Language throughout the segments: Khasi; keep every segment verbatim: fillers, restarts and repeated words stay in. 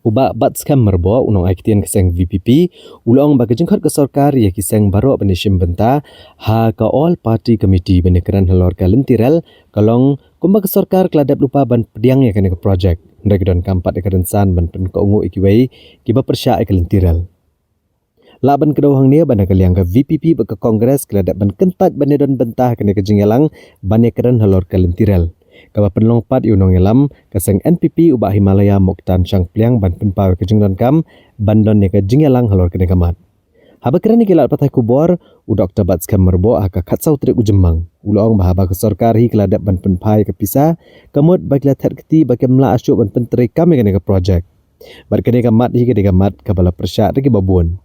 U Bah Batskhem Myrboh, u nongai ktien ka seng VPP, u la ong ba ka jingkhot ka sorkar ïa ki seng baroh ban ïashim bynta ha ka All Party Committee ban ïakren halor ka lynti rel ka long kumba ka sorkar ka la dep lypa ban pdiang ïa kane ka projek, hynrei ka donkam pat ïa ka rynsan ban pynkohnguh ïa kiwei kiba pyrshah ïa ka lynti rel. Lah ban kdew hangne ba na ka liang ka VPP bad ka Congress ki la dep ban kyntait ban ïadon bynta ha kane ka jingïalang ban ïakren halor ka lynti rel, kaba pynlong pat ïa u nongïalam ka seng NPP u Bah Himalaya Muktan Shangpliang ban pynpaw ïa ka jingdonkam ban don ïa ka jingïalang halor kane ka mat. Haba kren ïa ki lad pathai khubor, u Doktor Batskhem Myrboh ha ka khatsaw tarik u Jymmang, u la ong ba haba ka sorkar hi ka la dep ban pynphai ïa ka pisa, ka mut ba ki la thet kti ba kim lah shuh ban pyntreikam ïa kane ka projek. Bad kane ka mat hi ka dei ka mat kaba la pyrshah da kiba bun.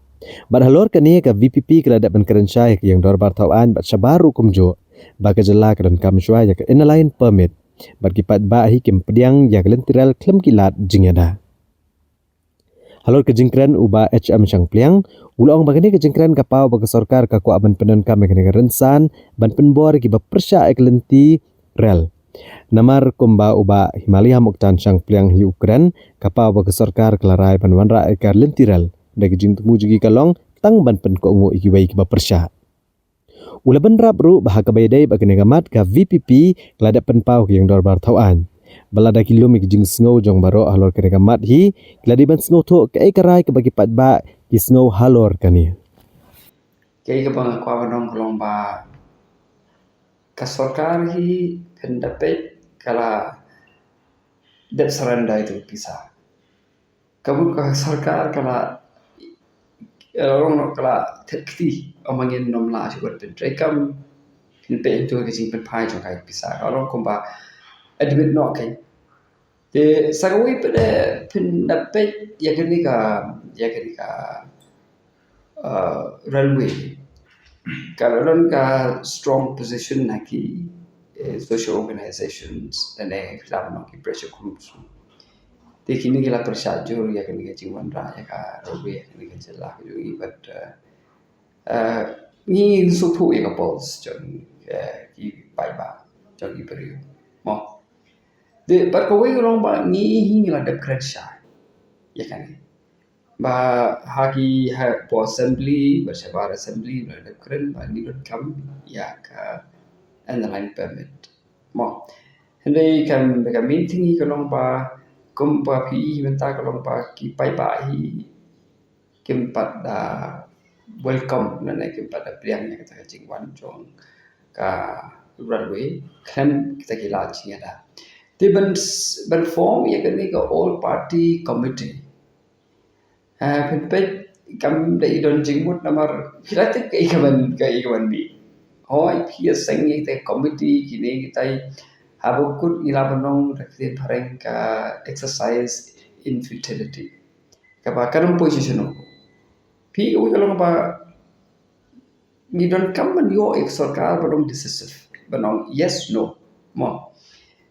Bad halor kane ka VPP ka la dep ban kren shai ha ka ïing dorbar thaw aiñ bad shabar ruh kumjuh ba ka jylla ka donkam shuwa ïa ka Inner Line Permit. Bad ki paidbah hi kim pdiang ïa ka lynti rel khlem ki lad jingïada. Halor ka jingkren u Bah H M Shangpliang, u la ong ba kane ka jingkren ka paw ba ka sorkar ka kwah ban pyndonkam ïa kane ka rynsan ban pynbor ïa kiba pyrshah ïa ka lynti rel. Namar kumba u Bah Himalaya Muktan Shangpliang hi u kren, ka paw ba ka sorkar ka la rai ban wanrah ïa ka lynti rel. Da ka jingthmu jong ki ka long tang ban pynkohnguh ïa kiwei kiba pyrshah. U la bynrap ruh ba ha kaba ïadei bad kane ka mat ka VPP ka la dep pynpaw ha ka ïing dorbar thaw aiñ ba lada ki lum ïa ka jingsngew jong baroh halor kane ka mat hi, ki la dei ban sngewthuh kaei ka rai kaba ki paidbah ki sngew halor kane. Kaei kaba nga kwah ban ong ka long ba ka sorkar hi phin da peit ka la dep surrender ïa ka pisa. Ka mut ka sorkar ka la, eh, long ka la thet kti, ong ba ngin nym lah shuh ban pyntreikam, phin peit hangto ka jingpynphai jong ka pisa. Ka long kumba admit noh kein. Te sa kawei pat de phin da peit ïa kane ka, ïa kane ka, uh, railway. Ka la don ka strong position na ki, eh, social organizations, lane ki la don ki pressure groups. Te kine ki la pyrshah jur ïa kane ka jingwanrah ïa ka railway ha kane ka jylla ka jong ngi, but, uh, uh, ngi sngewthuh ïa ka pulse jong, eh, ki paidbah, jong ki briew. Mo. Te bad kawei ka long ba ngi hi ngi la dep kren shai ïa kane. Ba ha ki, hapoh assembly, ba shabar assembly, ba la dep kren ba ngi donkam ïa ka Inner Line Permit. Mo. Hynrei ka, ka main thing hi ka long ba kumba phi i mynta ka long ba ki paidbah hi kim pat da welcome, lane kim pat da pdiang ïa kata ka jingwan jong ka railway khlem kita ki lad jingïada. Te ban, ban form ïa kane ka all party committee. Eh, phin peit kam da i don jingmut namar phi la tip kaei kaban, kaei kaban mih. Hooid, phi ïaseng ïa kita committee kine kita, haba kut ngi lah ban ong da ka ktien phareng ka exercise in futility. Kaba kan ym poi sha shano. Phi, kawei ka long ba ngi donkam ban ïoh ïa ka sorkar ban long decisive, ban ong yes, no. Mo.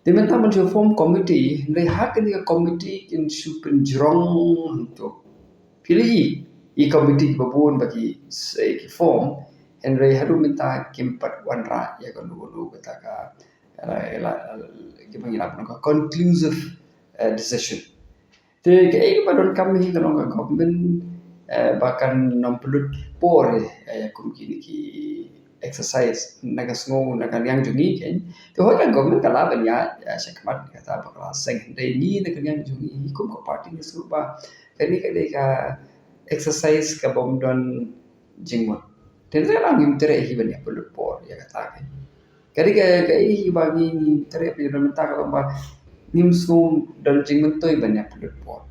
Te mynta ban shu form committee, hynrei ha kane ka committee kin shu pynjrong hangto. Phi la i, i committee kiba bun ba ki, eh, ki form, hynrei haduh mynta kim pat wanrah ïa kano kano kata ka, eh, ïa la, kiba ngi lah ban ong ka conclusive, eh, decision. Te kaei kaba donkam hi ka long ka government, eh, ba kan nym pynlut por, eh, ïa kum kine ki exercise na ka sngew, na ka liang jong ngi kein. Te hooid ka government ka lah ban ïaid, eh, shakhmat kata ba ka la seng, hynrei ngi na ka liang jong ngi kum ka party ngi sngew ba kane ka dei ka exercise kabym don jingmut. Te hynrei la ngim treh hi ban ïa pynlut por ïa kata kein. Ka dei ka, kaei hi ba ngi, ngi treh phi, na mynta ka long ba ngim sngew don jingmyntoi ban ïa pynlut por.